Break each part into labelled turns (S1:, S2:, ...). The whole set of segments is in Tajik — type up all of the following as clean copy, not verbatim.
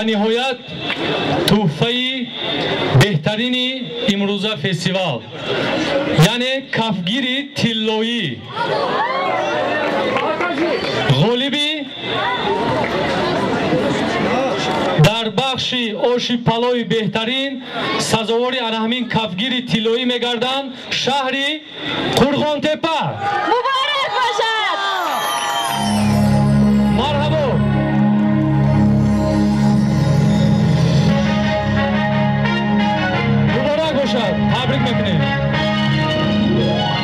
S1: ниҳоят тӯҳфаи беҳтарини имрӯза фестивал, яъне кафгири тиллоӣ. Ғолиби дар бахши оши палови беҳтарин сазовори ана ҳамин кафгири тиллоӣ мегарданд шаҳри Қурғонтепа.
S2: Муборак бошад!
S1: Марҳабо! Муборак бошад, табрик мекунем.
S2: Муборак бошад!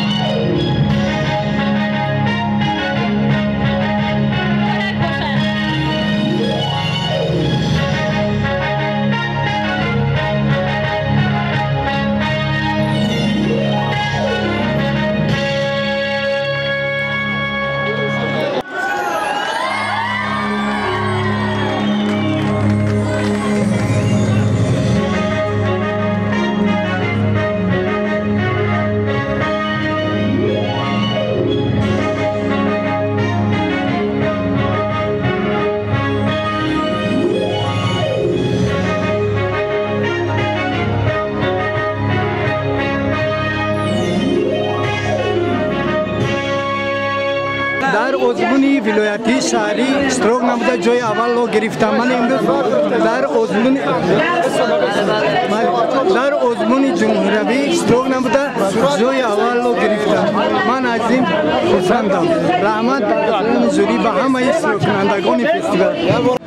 S3: Дар озмуни вилоятии шаҳрӣ иштирок намуда ҷои аввалро гирифтам. Ман имрӯз дар озмуни ҷумҳуриявӣ иштирок намуда ҷои аввалро гирифтам. Ман аз ин хурсандам. Раҳмат ба жюри, ба ҳамаи иштироккунандагони фестивал.